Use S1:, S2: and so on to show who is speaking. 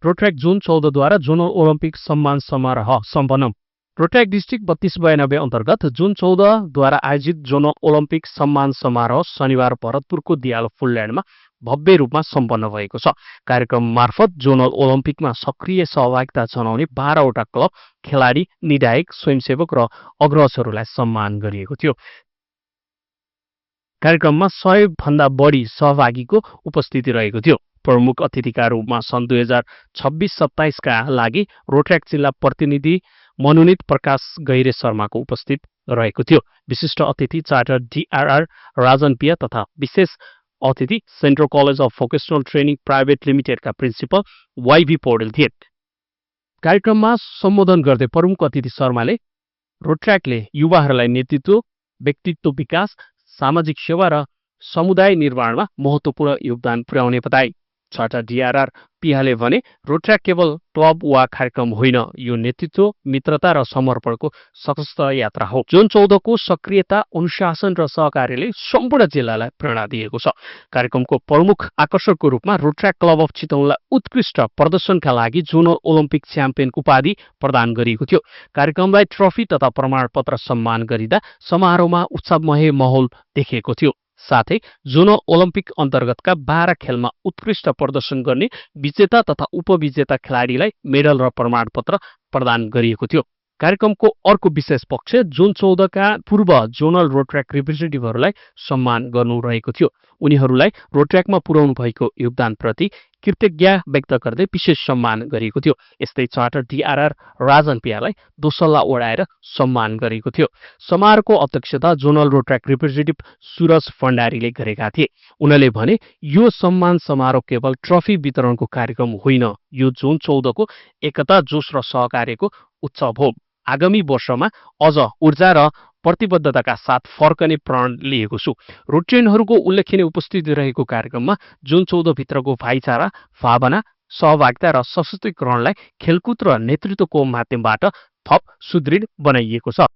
S1: रोट्र्याक जुन 14 द्वारा zonal Olympic सम्मान समारोह सम्पन्न। रोट्र्याक डिस्ट्रिक्ट 3292 अन्तर्गत जुन 14 द्वारा आयोजित जोनल ओलम्पिक सम्मान समारोह शनिबार भरतपुरको दियाल फुलल्यान्डमा भव्य रूपमा सम्पन्न भएको छ। कार्यक्रम मार्फत जोनल ओलम्पिकमा सक्रिय सहभागिता जनाउने 12 वटा क्लब, खेलाडी, निर्णायक, स्वयंसेवक र अग्रजहरूलाई सम्मान गरिएको थियो। कार्यक्रममा 100 भन्दा बढी सहभागीको उपस्थिति रहेको थियो। प्रमुख अतिथिका रूपमा सन् 2026-27 का लागि रोट्र्याक जिल्ला प्रतिनिधि मनोनित प्रकाश गैरे शर्माको उपस्थित रहेको थियो। विशिष्ट अतिथि चार्टर DRR राजन पिया तथा विशेष अतिथि central college of vocational training private लिमिटेडका प्रिन्सिपल YV पौडेल थिए। कार्यक्रममा सम्बोधन गर्दै प्रमुख अतिथि शर्माले रोट्र्याकले युवाहरूलाई नेतृत्व, व्यक्तित्व विकास, सामाजिक सेवा र समुदाय निर्माणमा महत्त्वपूर्ण योगदान पुर्याउने बताए। चार्टर DRR पियाले भने रोट्र्याक केवल क्लब वा कार्यक्रम होइन, यो नेतृत्व, मित्रता र समर्पणको सशक्त यात्रा हो। जुन 14 को सक्रियता, अनुशासन र सहकार्यले सम्पूर्ण जिल्लालाई प्रेरणा दिएको छ। कार्यक्रमको प्रमुख आकर्षकको रूपमा रोट्र्याक क्लब अफ चितवनलाई उत्कृष्ट प्रदर्शनका लागि जोनल ओलम्पिक च्याम्पियन उपाधि प्रदान गरिएको थियो। कार्यक्रमलाई ट्रफी तथा प्रमाणपत्र सम्मान गरिँदा समारोहमा उत्सवमय माहौल देखिएको थियो। साथै जोनल ओलम्पिक अन्तर्गतका 12 खेलमा उत्कृष्ट प्रदर्शन गर्ने विजेता तथा उपविजेता खेलाडीलाई मेडल र प्रमाणपत्र प्रदान गरिएको थियो। कार्यक्रमको अर्को विशेष पक्ष जुन 14 का पूर्व जोनल रोट्र्याक रिप्रेजेन्टेटिभहरूलाई सम्मान गर्नु रहेको थियो। उनीहरूलाई रोट्र्याकमा पुर्याउनु भएको योगदानप्रति कृतज्ञता व्यक्त गर्दै विशेष सम्मान गरिएको थियो। यस्तै चार्टर DRR राजन पियालाई दोसल्ला ओढाएर सम्मान गरिएको थियो। समारोहको अध्यक्षता जोनल रोट्र्याक रिप्रेजेन्टेटिभ सुरज भण्डारीले गरेका थिए। उनले भने यो सम्मान समारोह केवल ट्रफी वितरणको कार्यक्रम होइन, यो जुन 14 को एकता, जोश र सहकार्यको उत्सव हो। आगामी वर्षमा अझ ऊर्जा र प्रतिबद्धताका साथ फर्कने प्रण लिएको छु। रोट्रियनहरूको उल्लेखनीय उपस्थिति रहेको कार्यक्रममा जुन 14 भित्रको भाइचारा, भावना, सहभागिता र सशक्तिकरणलाई खेलकुद र नेतृत्वको माध्यमबाट थप सुदृढ बनाइएको छ।